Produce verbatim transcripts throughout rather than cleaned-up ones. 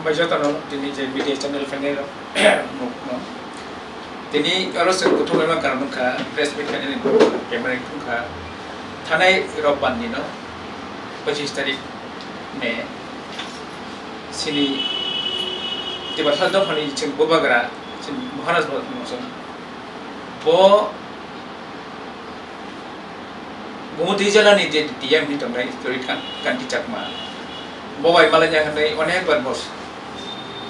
Bai jotono tini je media channel phainai rok no. Tini oro se kuthum ema karon wngkha press meet khainani camera wngkha thanai rok bandi no pachis tarik May sini Tiprasa dophani chwng bubagra chwng Maharaj bo chwng bo Gumutwi jela ni je D M hin tongnai Rohit Kan-, Kanti Chakma. Bo bai malaina hinwi onek bar bo s-,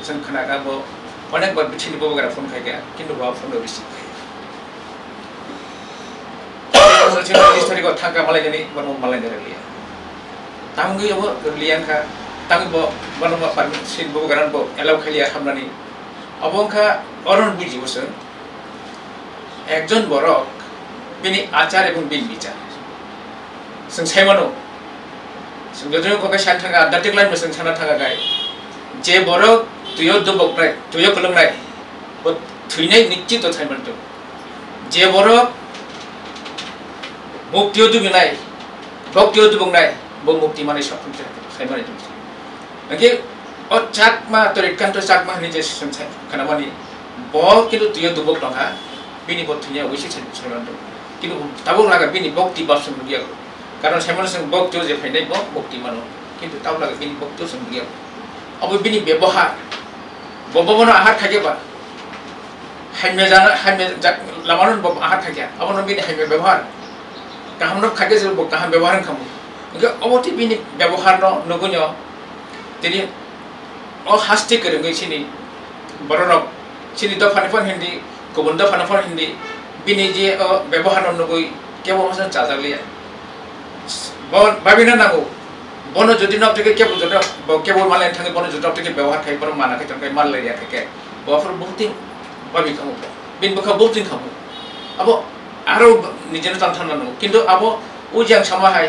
chwng khna kha bo onek bar bichini bubagra phone khai kha, kintu bo phone no receive khai. Chini ministry go thangka malainani bono malaina rwliya. Tamgwi obo rwliya wngkha, tamgwi bo bono ma permission bubagra bo allow khai liya hamnani. Obo wngkha oron buji bo chwng. Ekjon borok bini achar ebong bini bichar. Chwng sai mano, chwng jotono kok khe san thangkha, adhyatmik line bo chwng sana thangkha khai. Je borok tuyo duboknai, tuyo kwlwngnai, bo thwinai nischito sai manto. Je borok muktio dubinai, boktio duboknai, bo mukti manwi sokphaikha sai manwi tong. Hwnkhe o Chakma, Torikkanto Chakma hinwi je song sai khanamani, bo kintu tuyo dubok tongkha, bini bo thwinai oboise sai, sai manto. Kintu tabuk laga bini bokti bab song nukya. Karon sai mano chwng bokti je phainai bo bokti mano. Kintu tabuk laga bini bokti song nukya. Abo bini bebohar. Bo bobono ahar khaikhe ba. Hamya jana, hamya ja-, lamano bo ahar khaikhe. Abono bini hamya bebohar. Kahamno khaikhe se bo kaham bebohar wngkha mo. Hwnkhe obo tei bini beboharno nugwino tini o haste kwrwngwi chini bororok chini dophani phano hindi, kubun dophani phano hindi, bini je o beboharno nugwi kebo masa chajakliya. Bo babina nango, bono jodi nok theke kebo jodi bo kebo malen thangwi bono jodi nok theke bebohar khai bono mana khai tongkai mal laiya theke. Bo aphuru buhti babi khamu bo. Bin bwkha buhti khamu. Abo aro nijeno tang thangna nango. Kintu abo ujang sama hai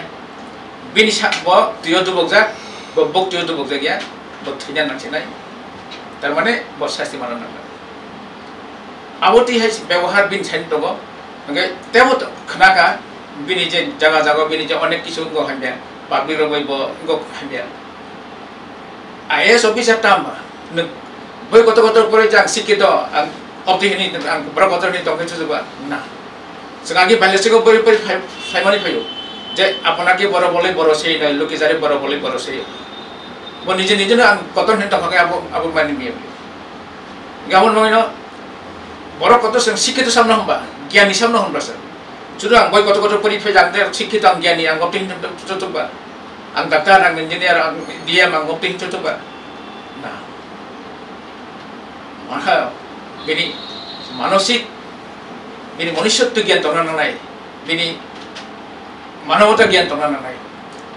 bini sa bo tuyo dubokjak, bo bok tuyo dubokjak ya, bo thwina nangsinai. Tar mane bo sasti mana nangla. Abo twi hai bebohar bini side tongo. Hwnkhe tebo to khna kha bini je jaga jaga bini je onek kisu wngkha hamya, public rok bai bo wngkha hamya. I A S officer tamo ba? Nwng boi kotor kotor pore je ang sikito, ang obdi hini, ang borok kotor hini tongkhe chuchuba? Na. Chwng agi bailesiko boi pori phai-, phaimani phaio. Je apona ke boro boloi boro sei noi, luki jare boro boloi boro sei. Bo nije nije no ang kotor hini tongkha khe abo, abo mani miya. Gabon mangino borok kotor chwng sikito samno hwnba, giyani samno hwnba sir. Chudu ang boi kotor kotor pori phai jang de sikito ang giyani ang obdi hini tongkhe chuchuba? Ang doctor, ang engineer, ang D M, ang obdi hini chuchuba? Na. Mangkha bini manosik, bini monisotto gyan tongna nangnai, bini manobota gyan tongna nangnai,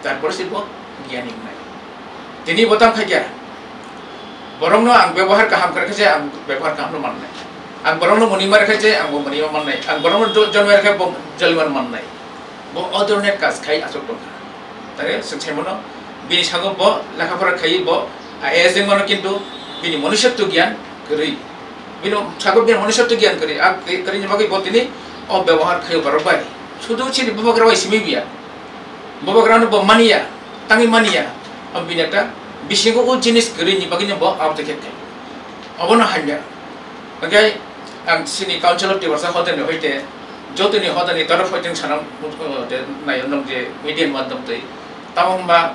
tarpore se bo gyani wngnai. Tini bo tamo khaikha, borokno ang bebohar kaham kwrwkha se ang bebohar kahamno mannai, ang borokno mwnwi ma rwkha se ang bo mwnwi ma mannai, ang borokno jo-, jolma rwkha bo jolma mannai. Bo o dhoroner kaj khai achuk tongkha. Tare chwng sai mano, bini sago bo lekha pora khaiwi bo I A S wngmano, kintu bini monisotto gyan kwrwi. Bini sago bini monisotto gyan kwrwi. A kwrwi, kwrwini bagwi bo tini o bebohar khaio borok bai. Sudu chini bubagra bai simi biya. Bubagrano bo maniya, tangwi maniya. Abo bini ekta bisingo o jinis kwrwini bagwino bo abo tei khe khai. Obono hamya. Hwnkhe ang chini Council of Tiprasa hodani hoite jotoni hodani torof hoite sana, uh, de nayo nong je media madhyam twi. Tamo hwnba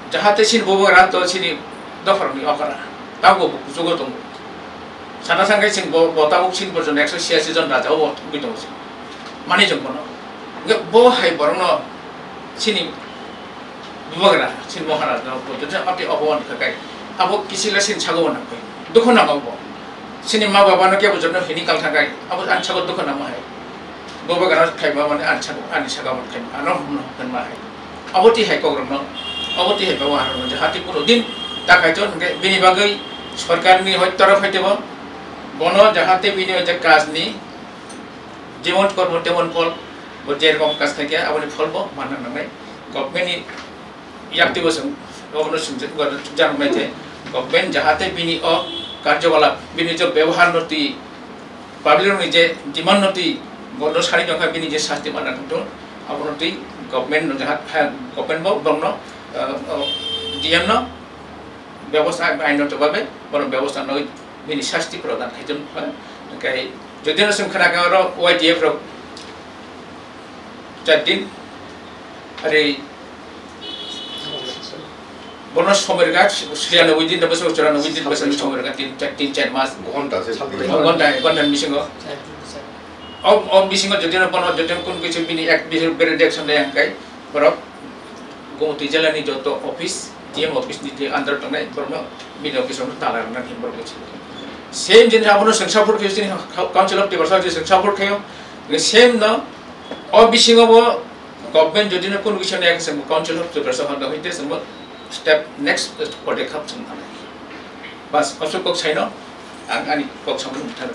jahate chini bubagra to chini dopharokni okra. Tamo bo kuchugo tongo. Sana sangkhe chini bo, bo tabuk chini borjon ekso chhiyasi jon raja o bo tongwi tongo chini. Mani jong bono. Hwnkhe bo hai borokno chini Bubagra, chini Maharaj no bo joto ati obo wngkha kai. Abo kisila chini sago bo nangkhe. Dukhu nango bo. Chini ma baba no kebo joto hini kal thakai. Abo ani sago dukhu nangma hai. Bubagra khaima mane ani sago, ani sago mane khaima. Ano hum no hum ma hai. Abo ti hai kok rok no. Abo ti hai baba rok no. Jahati kuno din ta kai ton hwnkhe bini bagwi sorkar ni hoi torof hoite bo. Bono jahate bini hoi je kaj ni jemon kormo temon phol. Bo je rokom kaj khai khe aboni phol bo manna nangnai. Government ni yakti bo chwng, obono chwng je, chukjak nai je, government jahate bini o karjokalap, bini je bebohar no twi, public rokni je demand no twi, bono sari tongkha bini je sasti manna tongthung, abono twi government no jaha-, ha, government bo borokno, ah, ah, D M no, Bebostha aino chobabe, bono bebostha no bini sasti prodan khaijak. Hwnkhe jodi no chwng khna kha oro Y T F rok char din, ari bono somoi rwkha, chwraino within the bwswk, chwraino within the bwswk somoi rwkha, tin, tin char mas. Ghonta se. Ghonta, ghonta ni bisingo. O, o bisingo jodi no bono, jodi no kun kisi bini ek bisingo bere action le ang kai, borok Gumutwi jela ni joto office, D M office ni je under tongnai borokno bini office rokno tala rwna hin borok bisi. Same jinis abono chwng support khayo chini Council of Tiprasa je chwng support khayo. Same no o bisingo bo government jodi no kun kisi no ek chwng Council of Tiprasa handa hoite chwng bo step next podekap chwng manai. Bas, aswk kok saino ang ani kok samung thang.